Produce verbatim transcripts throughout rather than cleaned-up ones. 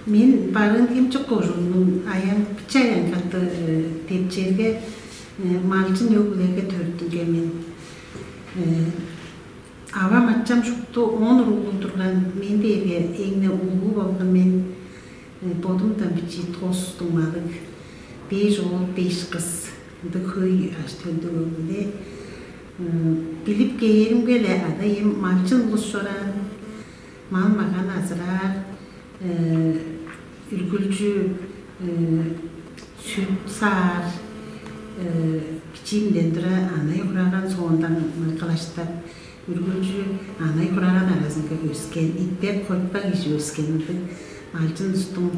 Мен Барыын-Хемчик кожууннуң Аян, Биче-Аянгаты деп черге малчын өг-бүлеге төрүттүнген мен. Авам, ачам шупту он уруглуг турган, мен дээрге эң-не улуу болган мен. Бодумдан бичии тос дуңмалыг, беш оол, беш кыс, ындыг хөй ажы-төлдүг өг-бүле. Билип кээримге-ле, ада-ием малчын улус чораан, мал-маган азыраар, үргүлчү сүт саар, бичиимден тура анай-хураган соондан кылаштап, үргүлчү анай-хураган аразынга өскен, итпек, хойтпак кижи өскен ындыг малчын улустуң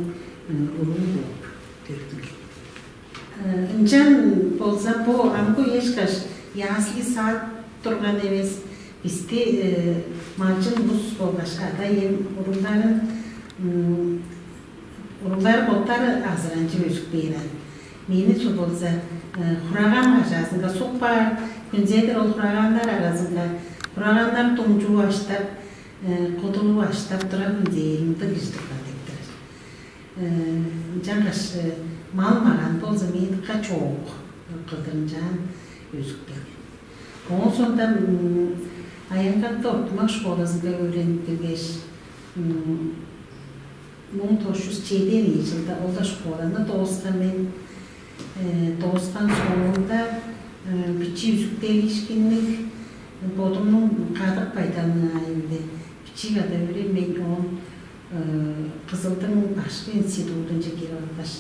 уруу бооп төрүттүнген. Ынчан болза бо амгы үе ышкаш ясли-сад турган эвес, бисти малчын улус болгаш ада-ием уругларын уруглар боттары азыранчып өзүп кээр аан. Мени чүл болза хураган кажаазынга суп каар, хүнзедир ол хураганнар аразынга хураганнар думчуу аштап, кудулуп аштап тура хүнзээр ындыг кижи турган деп турар. Ынчангаш мал-маган болза мээң дыка чоок кылдыр ынчаар өзүп келген. Ооң соонда Аянгаты ортумак школазынга өөренип келгеш, муң тос чүс чеден ийи чылда ол-даа школаны дооскан мен. Дооскан соонда бичии үзүктелиишкинниг, бодумнуң кадык байдалым аайы-биле бичии када өөренмейн, оон Кызылдың башкы институдунче кирип алгаш,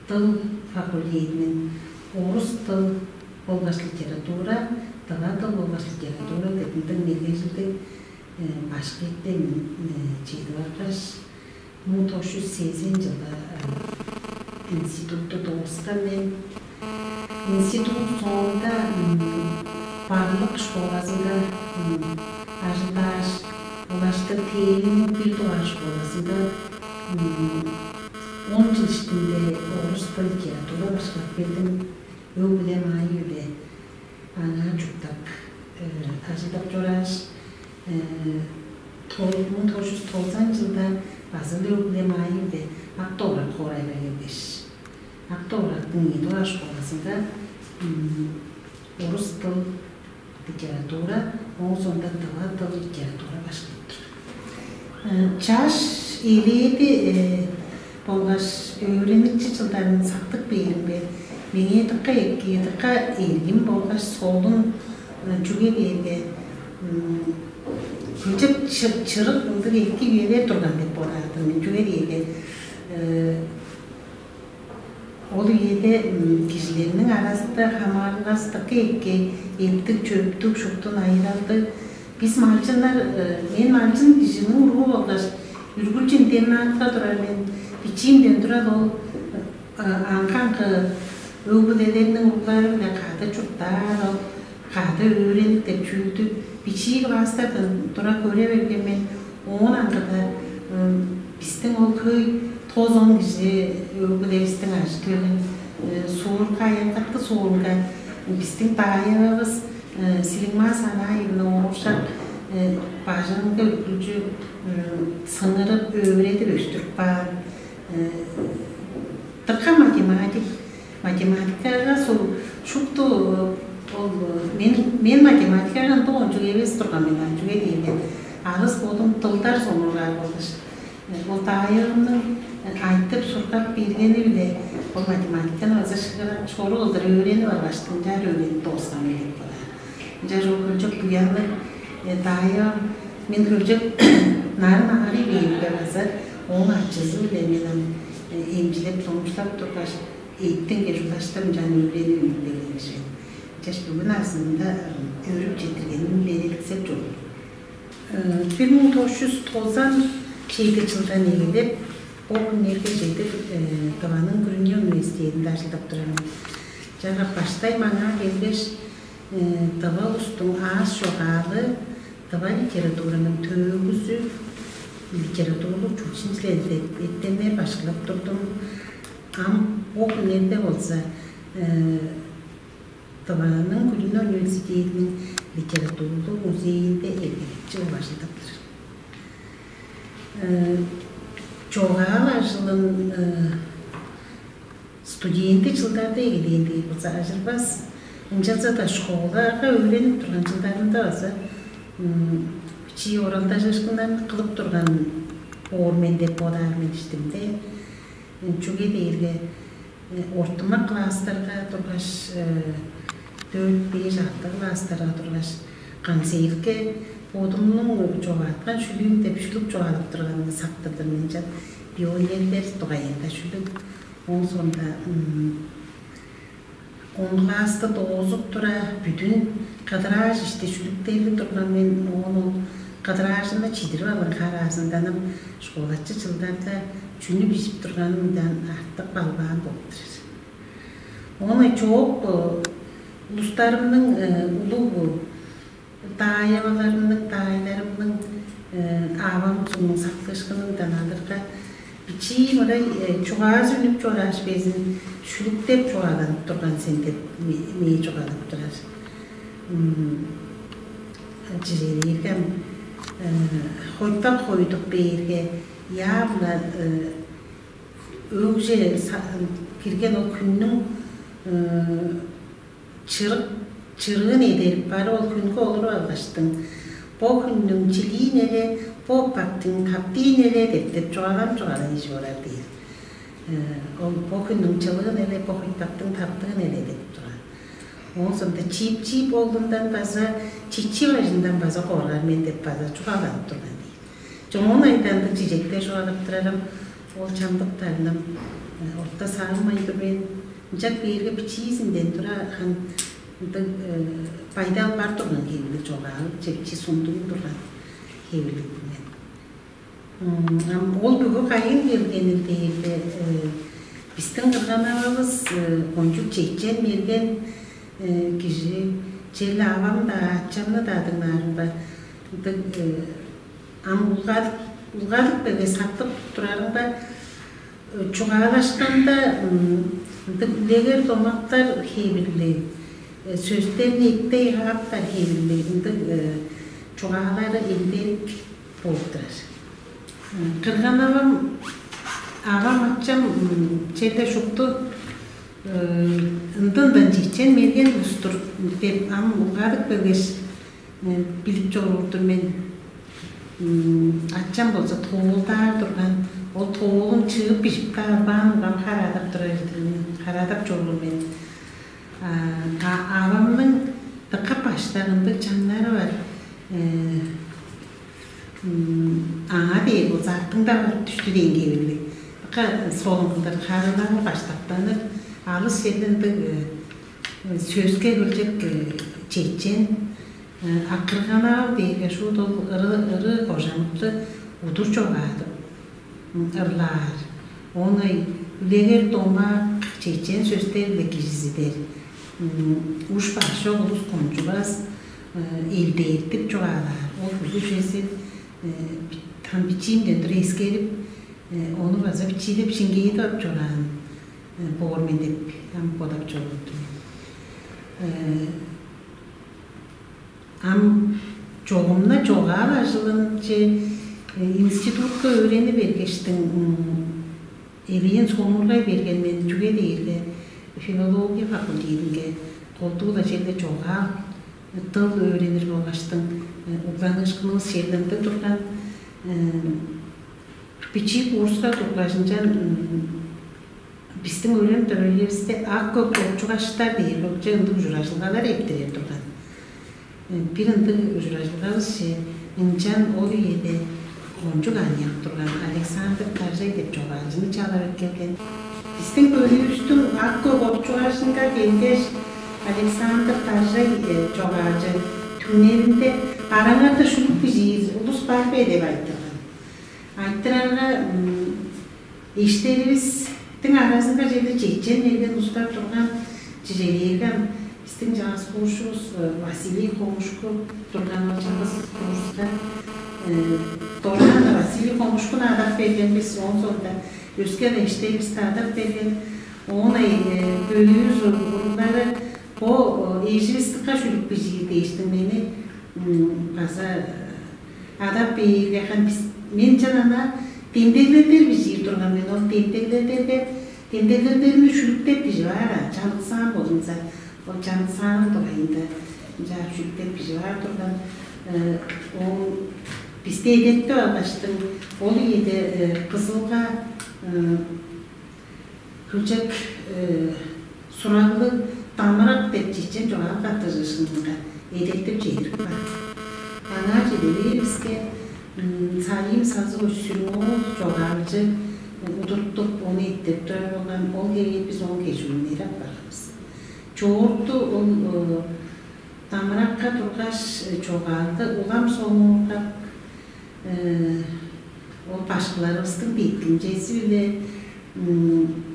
дыл факультединен орус дыл болгаш литература, тыва дыл болгаш литература деп ындыг мергежилдиг башкы эртемин чедип алгаш, муң тос чүс сезен чылда институтту дооскан мен. Институт соонда барлык школазынга ажылдааш, улаштыр Тээвиниң бир дугаар школазынга он чыл иштинде орус дыл, литература башкылап келдим. Өг-бүлем аайы-биле аңаа чурттап, ажылдап чорааш, муң тос чүс тозан чылда база-ла өг-бүлем аайы-биле Ак-Довурак хоорайга келгеш, Ак-Довурактың ийи дугаар школазынга орус дыл, литература, ооң соонда тыва дыл, литература башкылап турар. Чаш, элээди болгаш өөреникчи чылдарым сактып кээримге, меңээ дыка эки, дыка эргим болгаш солун, чүге дээрге хөлчок чырык ындыг эки үелер турган деп бодаар-дыр мен. Чүге дээрге ол үеде кижилерниң аразында хамаарылгазы дыка эки, эптиг, чөптүг, шупту найыралдыг. Бис малчыннар, мен малчын кижиниң уруу болгаш, үргүлчү интернатка турар мен. Бичиимден тура ол аңгы-аңгы өг-бүлелерниң уруглары-биле кады чурттаар, ол кады өөренир деп чүүлдү бичии класстардан тура көре берген мен. Оон аңгыда бистиң ол хөй тос-он кижи өг-бүлевистиң ажы-төлүн суурга, Аянгаты суурунга бистиң даайывыс Силиңмаа Санаайовна ооржак, бажыңынга үргүлчү сыңырып, өөредип өстүрүп каан. Дыка математик, математикага шупту ол мен мен математикага ындыг ончуг эвес турган мен, чүге дээрге алыс бодум дылдар сонуургаар болгаш, ол даайымның айтып сургап бергени-биле ол математиканы база шыгырак шору кылдыр өөренип алгаштың, ынчаар өөренип дооскан мен деп бодаар. Ынчаар ол хөлчок буянныг даайым, мен хөлчок нарын аарый бээримге база ооң ачызы-биле мен ам эмчилеп, домчулап тургаш, эъттингеш улаштыр ынчан өөренип үнүп келген кижи. Ынчаш бүгүн азында өөрүп четтиргенин белетксеп чордум. Бир муң тос чүс тозан чеди чылдан эгелеп бо хүннерге чедир Тываның күрүне университединде ажылдап турар мен. Чагап баштай маңаа келгеш, тыва улустуң аас чогаалы, тыва литератураның төөгүзү, литературлуг чуртчунчулел деп эртемнер башкылап турдум. Ам бо хүннерде болза Тываның күрүне университединиң литературлуг музейинде эргелекчи бооп ажылдап турар. Чогаал ажылын студенти чылдарда эгелээн дээр болза ажырбас. Ынчалза-даа школага өөренип турган чылдарымда база бичии оралдажыышкыннарны кылып турган боор мен деп бодаар мен иштимде. Чүге дээрге ортумак класстарга тургаш, дөрт, беш, алты класстарга тургаш, концертке бодумнуң чогааткан шүлүүм деп шүлүк чугаалап турганымны сактырдым мен чат. Пионерлер дугайында шүлүк. Оон соонда он классты доозуп тура, бүдүн кыдырааш ишти шүлүктерли турган мен. Оон ол кыдыраажымны чидирип алган хараазындан ам школачы чылдарда чүнү бижип турганымдан артык балбаан болуп турар. Оон чоок улустарымның улуг даай-аваларымның, даайларымның, авам сугнуң сактыышкынындан алырга, бичии мырай чугаазы үнүп чорааш безин шүлүктеп чугааланып турган сен деп мээ чугаалап турар. Чижээлээргем, хойтпак хойдук бээрге, яамга өгже кирген ол хүннүң чырык чырыын эдерип бары ол хүнге олуруп алгаштың, бо хүннүң чилиин эле, бо бактың таптыын эле деп деп чугаалам чугаалайыжы орар дээр. Ол бо хүннүң чылыын эле, бо хуйтактың таптыын эле деп турар. Оон соонда чип-чип оглундан база чичи бажындан база коргар мен деп база чугааланып турган дээр. Чоон айдандыг чижектер чугаалап турарым, ол чамдыктарынам орта саагымай тур мен. Ынчап бээрге бичиизинден тура хан ындыг байдал бар турган хевирлиг чогаал чепчи сундуг турган хевирлиг мен. Ам ол бүгү кайын келгенин дээрге, бистиң кырган-авабыс кончуг чечен мерген кижи, черле авам-даа, ачамны-даа дыңнаарымга, ындыг ам улгадып, улгадып берге сактып турарымга, чугаалашканда ындыг үлегер домактар хевирлиг, сөстерни эптей кааптар хевирлиг ындыг чугаалары эңдерик болуп турар. Кырган-авам, авам, ачам черле шупту ындындан чечен мерген улус-тур деп ам улгадып келгеш, билип чоруур-дур мен. Ачам болза тоолдаар турган, ол тоолун чыып бижип-даа албаан угам хараадап турар-дыр мен, хараадап чоруур мен. А авамның дыка баштак ындыг чаңнары бар. Аңаа дээр болза, артыңда барып дүштү дээн хевирлиг. Дыка солун кылдыр харыылаары баштактаныр, алыс черден ындыг сөске кылчык чечен. А кырган-авам дээрге шуут ол ыры, ыры кожамыкты удур чогаадып ырлаар. Оон ай үлегер домак, чечен сөстер-биле кижизидер. Уш-баш чок улус кончувас, элдээртип чугаалаар. Ол бүгү чүвези там бичиимден тура эскерип, ону база бичиилеп шиңгээдип ап чораан боор мен деп ам бодап чоруур-дур мен. Ам чогум-на чогаал ажылынче институтка өөрени бергештиң, элээн сонуургай берген мен, чүге дээрге филология факультединге колдуу-ла черле чогаал, дыл өөренир болгаштың, угланыышкынывыс черле ындыг турган. Бичии курска тургаш, ынчан бистиң өөренип турар үевисте ак-көк болчугаштар дээр болча ындыг ужуражылгалар эрттирер турган. Бир ындыг ужуражылгавысче, ынчан ол үеде кончуг аныяк турган Александр Даржай деп чогаалчыны чалап эккелген. Бистиң бөлүүвүстүң ак-көк болчугажынга келгеш, Александр Даржай чогаалчы түңнелинде: «Араңарда шүлүк бижиир улус бар бе?» — деп айтырган. Айтырарга, эштеривистиң аразынга черле чечен мерген улустар турган. Чижелээрге, ам бистиң чаңгыс курсчувус Василий Хомушку турган, ол чаңгыс курска дораан Василий Хомушкуну адап берген бис, оон соонда өске-ле эштеривисти адап берген. Оон ай бөлүүвүс уруглары: «Бо эживис дыка шүлүк бижиир дээштиң, мени база адап бээрге, хан бис, мен чанана Демдеглелдер бижиир турган мен, ол демдеглелдерге, демдеглелдерни шүлүктеп бижип аар, чаныксаан болзумза, ол чаныксаан дугайында ынчаар шүлүктеп бижип аар турган. Ол бисте эдертип алгаштың, ол үеде Кызылга Хөлчок сураглыг «Дамырак» деп чечен чогаал каттыжыышкынынга эдертип чедирип каан. Аңаа чеде бээривиске, Сайым Сазыгович Сүрүң-оол чогаалчы удуртуп, ону эрттирип турар болган, ол хевээр бис ооң кежигүннери апарган бис. Чоорту ол дамыракка тургаш, чогаалды улам сонуургап, ол башкыларывыстың деткимчези-биле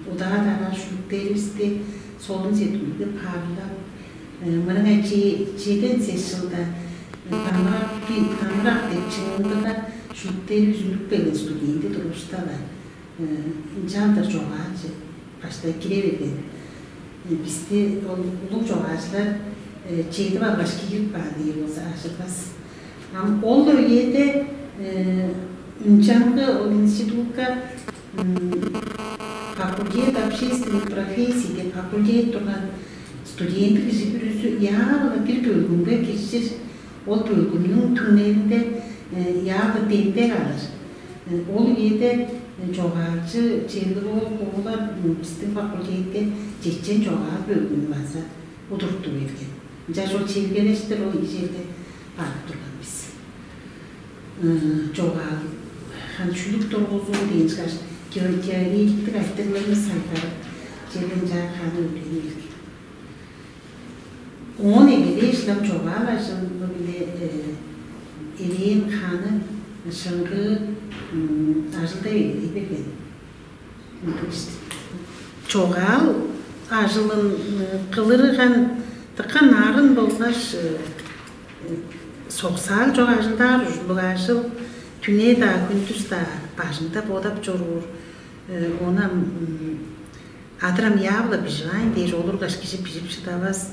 удаа-дараа шүлүктеривисти солун-сеткүүлге парлап, мырыңай чеден сес чылда «Дамырак» деп чыындыга шүлүктеривис үнүп келген студентти тургуста-ла, ынчалдыр чогаалче баштай кире берген. Бисти ол улуг чогаалчылар чедип алгаш киирип каан дээр болза ажырбас. Ам ол үеде ынчангы ол институтка факультет общественных профессий деп факультет турган, студенттиг кижи бүрүзү яавыла бир бөлгүмге киржир, ол бөлгүмнүң түңнелинде яавыла демдек алыр. Ол үеде чогаалчы Черлиг-оол Куулар бистиң факультетке чечен чогаал бөлгүмүн база удуртуп берген. Ынчаш ол чергелештир ол ижелде барып турган бис. Чогаал, ханы шүлүк тургузуу дээн ышкаш, теоретиктиг айтырыгларны сайгарып, черле ынчаар ханы өөрени берген. Оон эгелээш-ле ам чогаал ажылы-биле элээн ханы шыңгыы ажылдап эгелей берген. Чогаал ажылын кылырыган дыка нарын болгаш соксаал чок ажылдаар ужурлуг ажыл, дүне-даа, хүндүс-даа бажыңда бодап чоруур. Оон ам адырам яавыла биживайн дээш олургаш, кижи бижип шыдавас.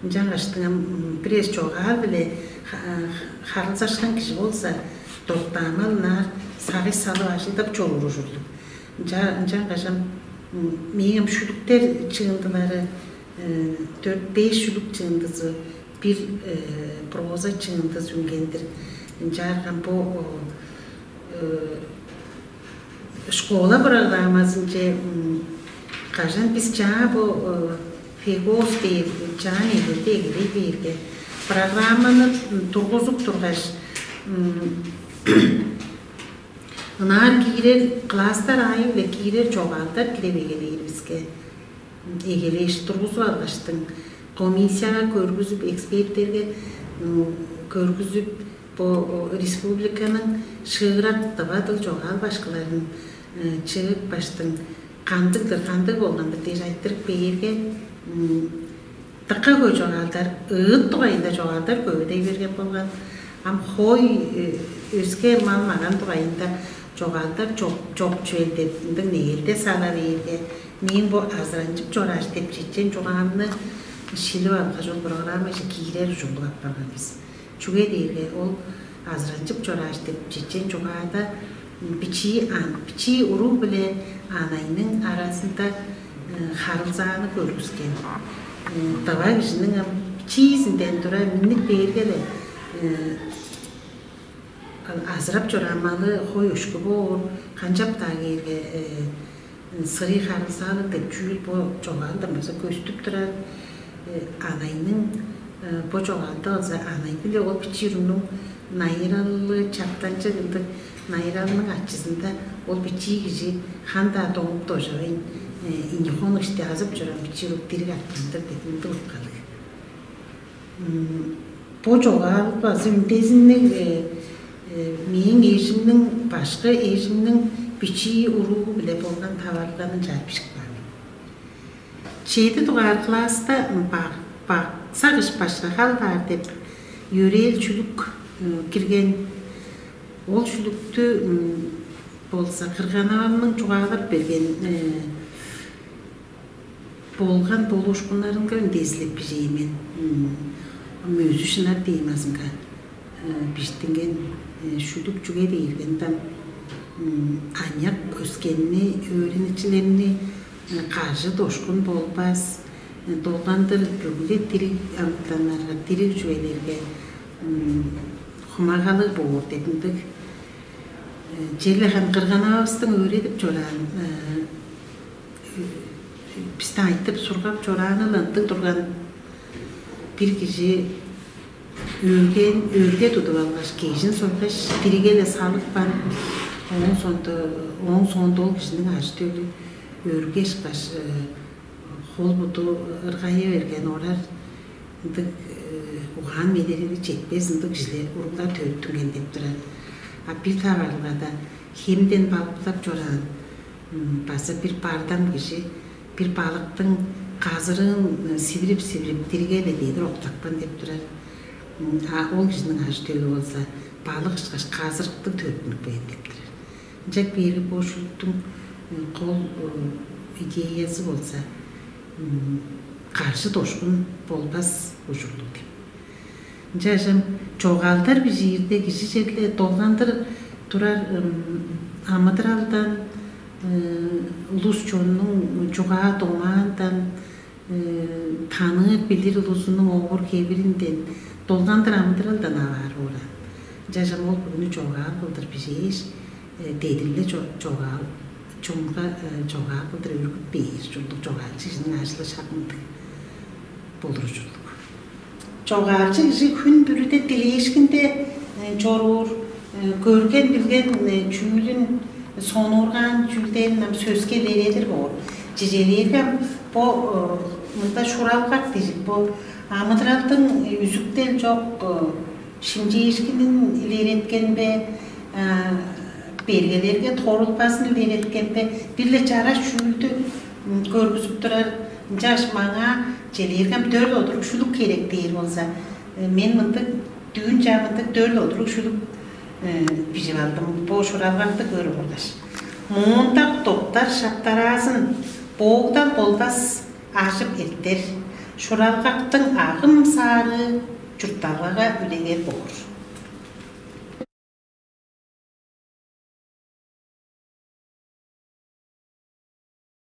Ынчангаштың ам бир эвес чогаал-биле харылзашкан кижи болза, доктаамал ынаар сагыш салып ажылдап чоруур ужурлуг. Ынча ынчангаш ам мээң ам шүлүктер чыындылары, дөрт-беш шүлүк чыындызы, бир проза чыындызы үнгендир. Ынчаарга бо школа программазынче кажан бис чаа бо ФГОС дээр чаа негелде эгелей бээрге, программаны тургузуп тургаш, ынаар киирер класстар аайы-биле кирер чогаалдар дилеп эгелээривиске, эгелээш тургузуп алгаштың, комиссияга көргүзүп, эксперттерге көргүзүп, бо республиканың шыырак тыва дыл чогаал башкыларын чыып кааштың, кандыг-дыр, кандыг болган-дыр дээш айтырып бээрге, дыка хөй чогаалдар, ыыт дугайында чогаалдар көвүдей берген болган. Ам хой, өске мал-маган дугайында чогаалдар чок, чок чүвел деп, ындыг негелде сала бээрге, мээң бо «Азыранчып чорааш» деп чечен чугаамны шилип алгаш, ол программаже киирер ужурлуг апарган бис. Чүге дээрге ол «Азыранчып чорааш» деп чечен чугаада бичии ан, бичии уруг-биле анайның аразында харылзааны көргүскен. Тыва кижиниң ам бичиизинден тура миннип бээрге-ле, азырап чораан малы хой өшкү боор, канчап-даа кээрге, сырый харылзаалыг деп чүүл бо чогаалдан база көстүп турар. Анайның бо чогаалда база анай-биле ол бичии уругнуң найыралы, чаптанчыг ындыг найыралының ачызында ол бичии кижи хан-даа доңуп дожавайн, ийи хон ишти азып чораан бичии уруг дириг арткан-дыр деп ындыг уткалыг. Бо чогаал база үндезинниг мээң эжимниң, башкы эжимниң бичии уруу-биле болган таварылганы ынчаар бижип каан мен. Чеди дугаар класста «Бак-, бакса кыш башка халдаар» деп йөрээл шүлүк кирген. Ол шүлүктү болза кырган-авамның чугаалап берген болган болуушкуннарынга үндезилеп бижээн мен. Мөзү-шынар темазынга бижиттинген шүлүк. Чүге дээрге ындан Аныяк өскенни, өөреникчилерни, э, кажы-дошкун болбас, э, долгандыр бүгү-ле дириг амытаннарга, дириг чүвелерге, м, хумагалыг боор деп ындыг, э, черле харын кырган-авабыстың өөредип чораан, э, э, бисти айтып, сургап чорааны-ла ындыг турган. Бир кижи өрген, өрге тудуп алгаш, кежин сойгаш, диригге-ле салыпкан. Ооң соонда, ооң соонда ол кижиниң ажы-төлү өрге ышкаш, э, хол-буду ыргая берген, орар ындыг, э, угаан-медерели четпес ындыг кижилер, уруглар төрүттүнген деп турар. А бир таварылгада хемден балыктап чораан, м, база бир бардам кижи бир балыктың казырыын, э, сивирип-сивирип, диригге-ле дедир октапкан деп турар. М, а ол кижиниң ажы-төлү болза, балык ышкаш казырыктыг төрүттүнүп кээр деп турар. Ынчап кээрге бо шүлүктүң, э, кол, э, идеязы болза, м, каржы-дошкун болбас ужурлуг деп. Ынчаш ам чогаалдар бижиирде кижи черле долгандыр турар, м, амыдыралдан, э, улус-чоннуң чугаа-домаандан, э, таныыр-билир улузунуң овур-хевиринден, долгандыр амыдыралдан аваар боор аан. Ынчаш ам ол бүгүнү чогаал кылдыр бижээш, э, дедир-ле чо-, чогаал, чонга, э, чогаал кылдыр өргүп бээр ужурлуг чогаалчы кижиниң ажылы шак мындыг болур ужурлуг. Чогаалчы кижи хүн бүрүде дилээшкинде, э, чоруур, э, көрген-билген, э, чүүлүн, сонуургаан чүүлдерин ам сөске илередир боор. Чижээлээрге ам бо, э, мында шуралгак дижик, бо амыдыралдың, э, үзүктел чок, э, шимчээшкинин илереткен бе, а, бергелерге торулбазын илереткен бе, бир-ле чараш чүүлдү, м, көргүзүп турар. Ынчаш маңаа чижээлээрге ам дөрт одуруг шүлүк херек дээр болза, э, мен мындыг, дүүн чаа мындыг дөрт одуруг шүлүк, э, бижип алдым. Бо шуралгакты көрүп алгаш. Муунда доктар шаптараазын, боогдал болбас ажып эртер, шуралгактың агым-саарыы чуртталгага үлегер боор.